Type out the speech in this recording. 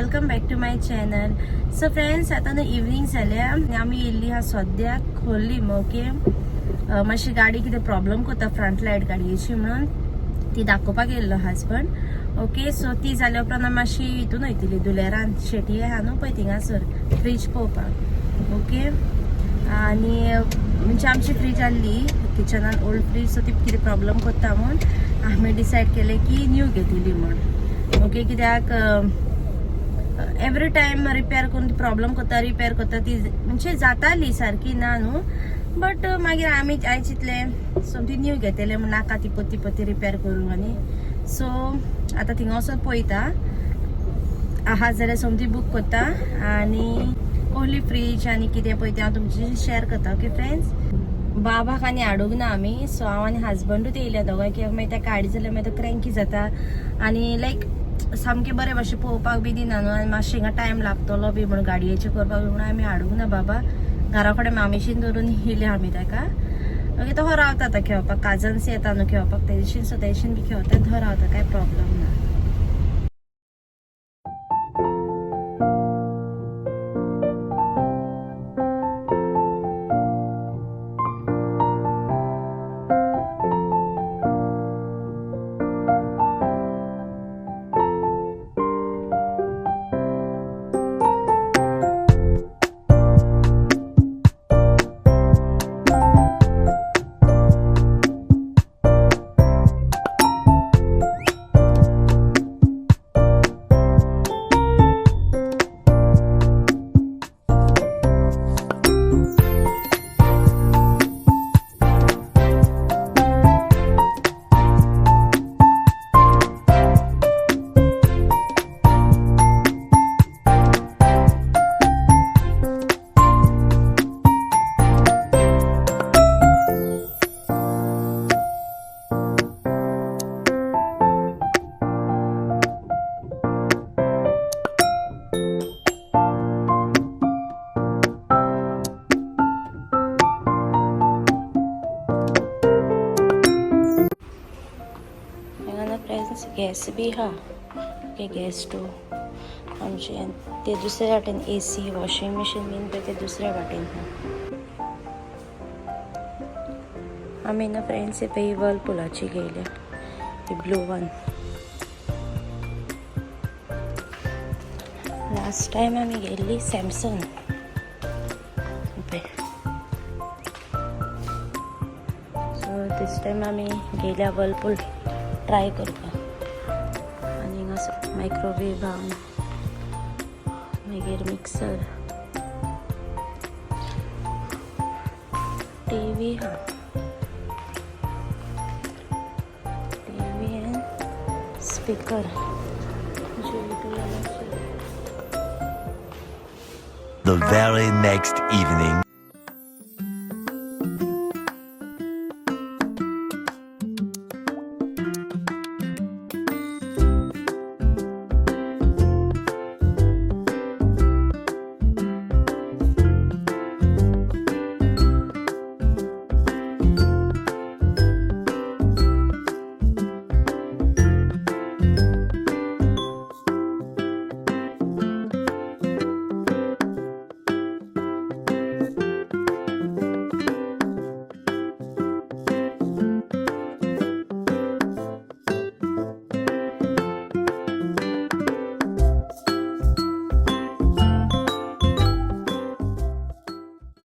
Welcome back to my channel. So friends, आतां न्हू evening जाल्या आनी आमी येयल्ली आहा सद्याक खोर्लीम. ओके, मातशी गाडी कितें प्रॉब्लम करता फ्रंट लायट गाडयेची म्हणून ती दाखोवपाक येयल्लो हजबंड. ओके, सो ती जाल्या उपरांत आमी मातशी हितून वयतली धुलेरान शेटी आहा न्हू पळय थिंगासर फ्रीज पळोवपाक. ओके, आनी म्हणजे आमची फ्रीज आहली किचनान ओल्ड फ्रीज, सो ती कितें प्रॉब्लम करता म्हूण आमी डिसायड केलें की न्यू घेतली म्हूण. ओके, कित्याक एवरी टायम रिपेर करून ती प्रॉब्लम करता, रिपेर करता ती म्हणजे जाताली सारकी ना न्हू, बट मागीर आमी हांवें चिंतलें सोमती न्यू घेतले म्हूण नाका ती परती परती रिपेर करूंक. आनी सो आतां थिंगा वचोन पळयता आहा जाल्यार सोमती बूक करता आनी कसली फ्रीज आनी कितें पळय तें हांव तुमचे शेअर करता. ओके फ्रेंड्स, बाबाक आनी हाडूंक ना आमी, सो हांव आनी हजबंडूच येयल्या दोगांय, कित्याक मागीर ताका हाडी जाल्यार मागीर तो क्रँकी जाता आनी लायक सामकें बरें भाशेन पळोवपाक बी दिना न्हू, आनी मातशें हिंगा टायम लागतलो बी म्हणून गाडयेचें करपाक बी म्हणून आमी हाडूंक ना बाबा. घरा कडेन मामेशीन धरून येयले आमी ताका. ओके, तो रावता आतां खेळपाक, काजन्स येता न्हू खेळपाक तेजेशीन, सो तेजेशीन बी खेळता, तो रावता, कांय प्रॉब्लम ना. हांगा ना फ्रेंड्स गॅस बी आहा. ओके, गॅस स्टोव आमचे ते दुसऱ्या वाटेन, एसी वॉशिंग मशीन बीन पळय ते दुसऱ्या वाटेन आहा. आमी ना फ्रेंड्स पळय वर्लपुलाची घेयल्या ती ब्लू वन. लास्ट टायम आमी गेल्ली सॅमसंग पळय, सो दीस टायम आमी गेल्या वर्लपूल ट्राय करपाक. आनी हिंगा मायक्रोवेव आहा, मागीर मिक्सर, टीवी आहा, TV and speaker. The very next evening.